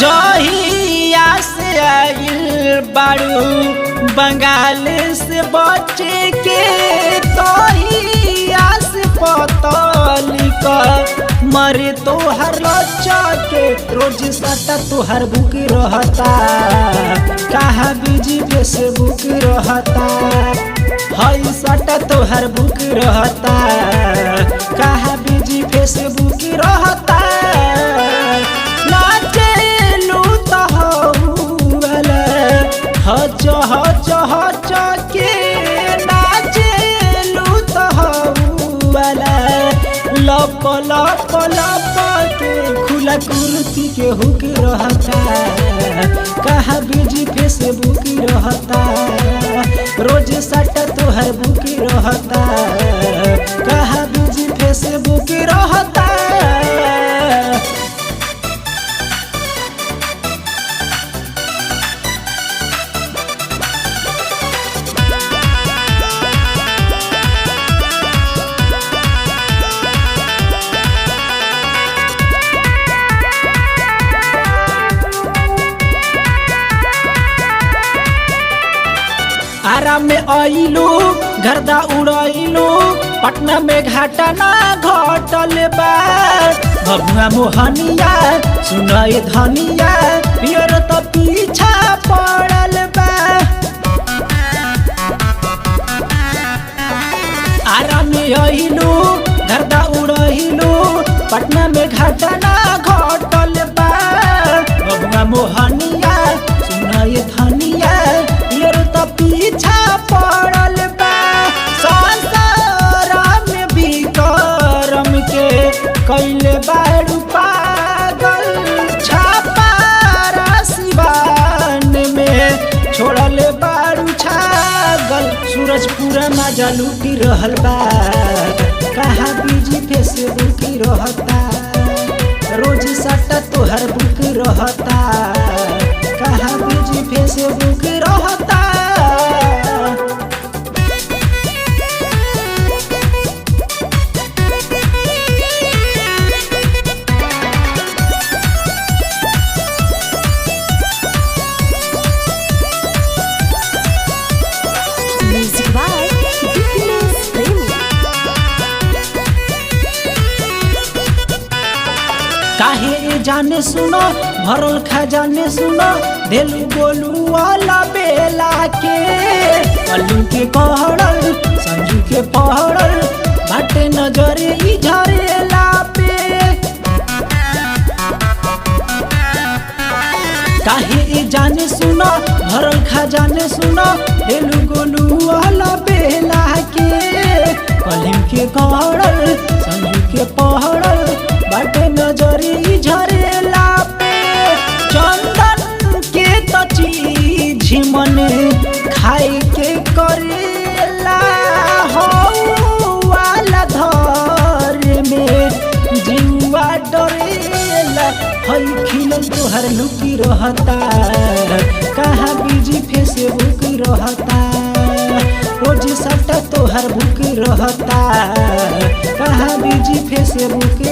जहिया से आइल बाड़ू बंगाल से बचे के तहिया से पतली का मरे तोहर लच्चा के रोज सटा तोहर बुक रहता कहाँ बिजी फेसबुक रहता हई सटा तोहर बुक रहता कहाँ बिजी फेसबुक रहता नाचेलू त हौवला हच हच हच के नाचेलू त हौवला लप लप लप के खुला कुर्ती के हुक रहता कहाँ बिजी फेसबुक रहता रोज सटा तोहर बुक रहता कहाँ बिजी फेसबुक रहता। आराम में आइलू गर्दा उड़ाइलू पटना में घाटा ना घटल बा भभुआ मोहनिया सुनाए धनिया पियर त पीछा पड़ल बा। आराम में आइलू गर्दा उड़ाइलू पटना में घाटा ना घटल बा भभुआ मोहनिया सुनाए धनिया पियर त पीछा पड़ल बा। संसाराम विक्रम के कैले बारू पागल छापारा सिवान में छोड़ल बारू छागल सूरजपुरा मजा लूटी रहल बा कहाँ बिजी फेसबुक रहता रोज सटा तोहर बुक रहता कहाँ बिजी फेसबुक रहता। म्यूजिक बाय विघ्नेश प्रेमी। काहे ए जाने सुनो भरल खजाने सुनो देलू गोलू वाला बेला के अल्लू के पहड़ल संजू के पहड़ल बाटे नजर ई झरेला पे। काहे ए जाने सुनो भरल खजाने सुनो देलू गोलू वाला बेला के कलिम के कहड़ल संजू के पहड़ल बाटे नजरी झरेला पे। चंदन के त चीज मन खाए के करेला हो वाला धर में जीवा डरेला हई खिलल तोहर लुकी रहता कहाँ बिजी फेसबुक रहता रोज सटा तोहर बुक रहता कहाँ बिजी फेसबुक